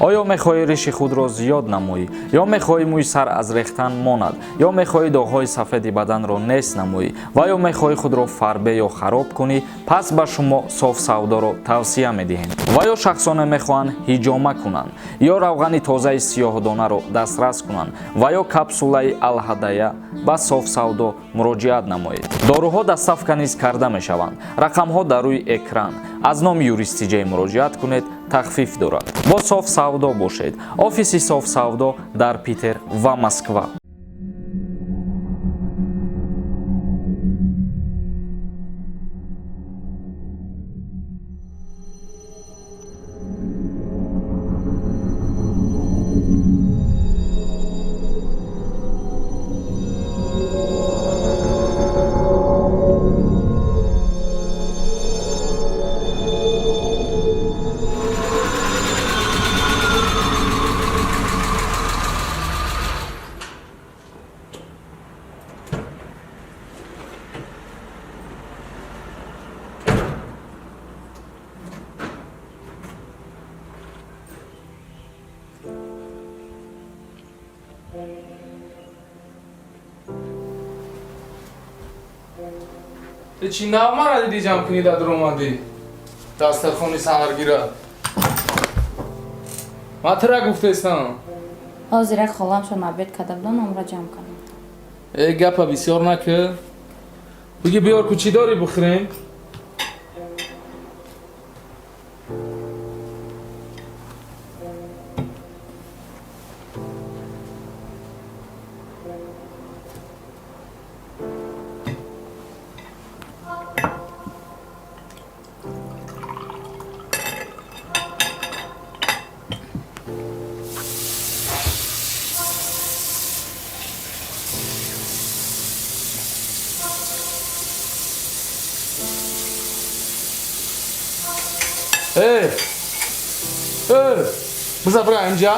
Оё мехоҳӣ риши худро зиёд намоӣ, ё мехоҳӣ мӯи сар аз рехтан монад, ё мехоҳӣ доғҳои сафеди баданро нест намоӣ ва ё мехоҳӣ худро фарбе ё хароб кунӣ, пас ба шумо Соф Савдоро тавсия медиҳем. Ва ё шахсоне мехоҳанд ҳиҷома кунанд, ё равғани тозаи сиёҳдонаро дастрас кунанд ва ё капсулаи Алҳадая, ба Соф Савдо муроҷиат намоед. Доруҳо доставка низ карда мешаванд. Рақамҳо дар рӯи экран. Аз номи Юристиҷей муроҷиат кунед, тахфиф дорад. Бо Соф Савдо бошед. Офиси Соф Савдо дар Питер ва Москва. Чӣ нав мара дидӣ, ҷамъ кунӣ, дар омадӣ дастархони саҳаргира? Ман тира гуфтестам. Ҳозир як холамшон обед карда будан, онро ҷамъ кардам. Э, гапа бисёр накӣ, биги, биёр ку, чӣ дорӣ, бихӯрем. Э, э, биза, бира инҷа.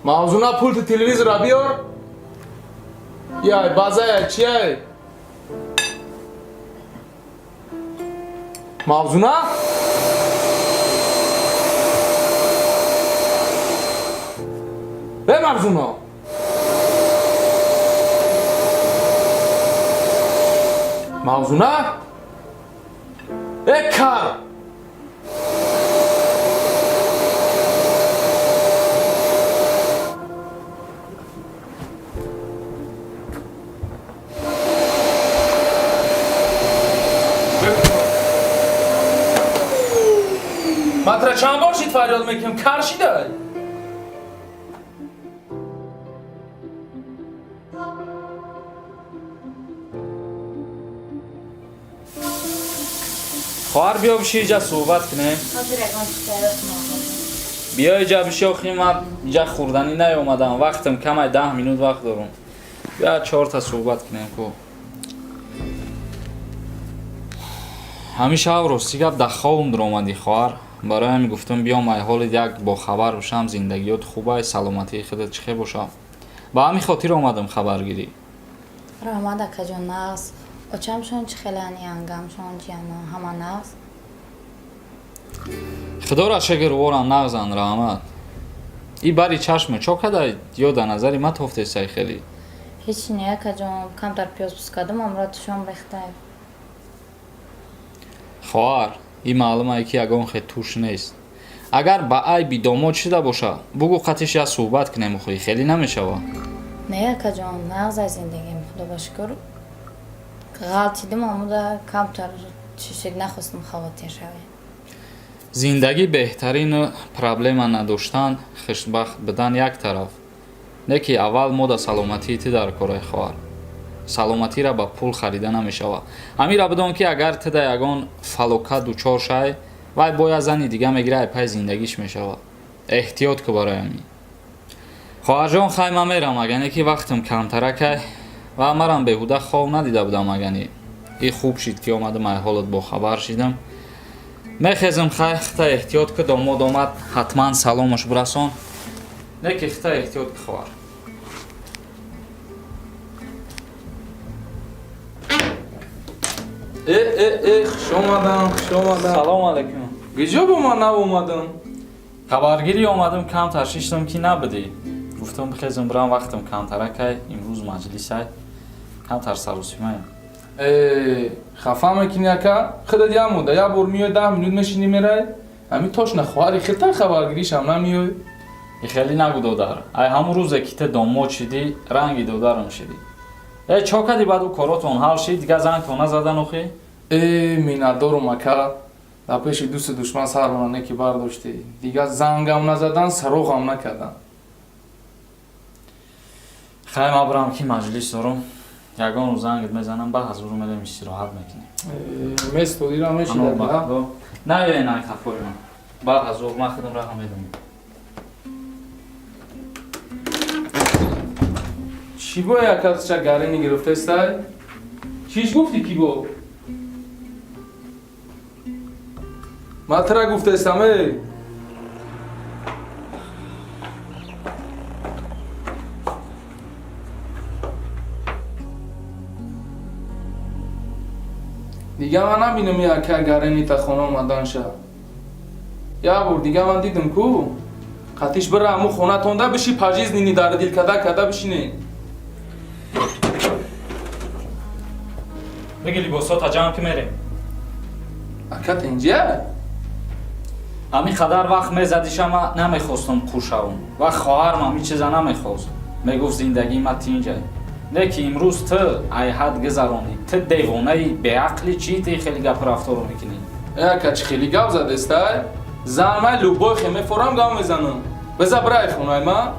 Мавзуна, пульти телевизора биёр. Яй базая чияй? Мавзуна, э, Мавзуна, Мавзуна, э, кар. Ман тра чанд бор шид фарёд мекунам, кар шидай? Хоҳар, биё биши, иҷа суҳбат кунем. Ҳозир ягон чиз тайёр кунам. Биё, иҷа биши. Охи, ман иҷа хӯрданӣ наёмадам, вақтам камай, 10 минут вақт дорум. Биё, чорта суҳбат кунем ку. Ҳамин шаб, рости гап, дар хобам дуромадӣ, хоҳар. Барои ҳамин гуфтам, биём, ай ҳолит як бохабар бошам. Зиндагиёт хубай, саломатии худат чӣ хел бошам? Ба ҳамин хотир омадам хабаргирӣ. Раҳмат, акаҷон, нағз. Очамшон чӣ хелан, янгамшон, ҷияно, ҳама нағз? Худоро шукр, ворам нағзанд, раҳмат. И бари чашме чо када, ё дар назари ма тофтесай хеле? Ҳеҷ не, акаҷон, камтар пиёз пӯст кардам, амро тушон рехтай. Хоҳар, и маълумае, ки ягон хе туш нест. Агар ба айби домод шида боша, бугӯ, қатиш як суҳбат кунем, охи хеле намешава. Не, акаҷон, нағз ай зиндагим, худо ба шукр. Ғалтидим, амуда камтар чишид, нахостам хавотир шавем. Зиндагӣ беҳтарину проблема надоштан, хушбахт будан як тараф, не ки аввал мода саломатии ту дар кораи, хоҳар. Саломатиро ба пул харида намешавад. Ҳамира бидон, ки агар ту да ягон фалокат дучор шай, вай бояд зани дига мегира, ай пай зиндагиш мешавад. Эҳтиёт ку барои ҳамин. Хоҳарҷон, хай, ман мерам, агане ки вақтам камтаракай ва марам беҳуда хоб надида будам, агани. И хуб шид ки омадам, ай ҳолат бохабар шидам. Мехезам, хай, хита эҳтиёт ки, домод омад, ҳатман саломаш бирасон. Не ки хита эҳтиёт ки, хоҳар. Э, э, э, хуш омадам, хуш омадам. Салом алейкум. Гиҷо бо ман нав омадам? Хабаргирӣ омадам, камтар шиштам ки набудӣ. Гуфтам бихезам бирам, вақтам камтаракай, имрӯз маҷлисай. Камтар сарусимаем. Э, хафа мекунӣ, ака? Худат як мудда, як бор миёй, 10 минут мешинӣ, мерай. Ҳамин тошна хоҳари худтан хабаргиришам намиёй. И хеле нагу, додар. Ай ҳамун рӯзе ки ту домод шидӣ, ранги додарам шидӣ. Э, чо кардӣ баъд ӯ коротон ҳал шид, дигар зангтон назадан охи? Э, миннатдорум, ака. Дар пеши дӯсту душман сармона неки бардоштӣ. Дигар зангам назадан, сароғам накардан. Хай, ман бирам ки маҷлис дорам. Ягон рӯз зангат мезанам, ба ҳазуру мерем, истироҳат мекунем. Э, местодира мешида. Наёен ай хафои ман. Ба ҳазур, ман худам раҳам медонам. Чӣ бо якасча гарини гирифтестай? Чиш гуфтӣ, ки бо? Ман тура гуфтестам, эй! Дига ман набинам яка гаринита хона омаданша. Як бор дига ман дидам ку, қатиш бира ҳамун хонатонда биши, пожизненный дар дил када када бишинӣ. Биги либосота ҷамъ ки мерем. Ака, тинҷия? Ҳамин қадар вақт мезадиша, ман намехостам қур шавам. Ва хоҳарам ҳамин чиза намехост. Мегуфт зиндагии ман тинҷа. Не ки имрӯз ту ай ҳад гузаронӣ. Ту девонаи беақли чӣ, ту хеле гапу рафторо мекунӣ? Э, ака, чӣ хеле гап задестай? Зан ман любой хе мефорам, гап мезанам. Биза бирай хонаи ман.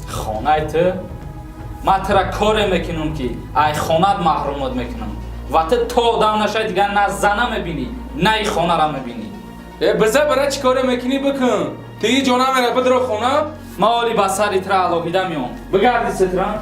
Хонаи ту? Ман тура коре мекунам ки ай хонат маҳрумот мекунам. Ва ту то одам нашавӣ дигар на зана мебинӣ, на и хонара мебинӣ. Э, биза бира, чӣ коре мекунӣ бикун. Ту ҳеҷ ҷо намера, бидро хона. Ман оли ба сари тура алоҳида меом. Бигарди ситра.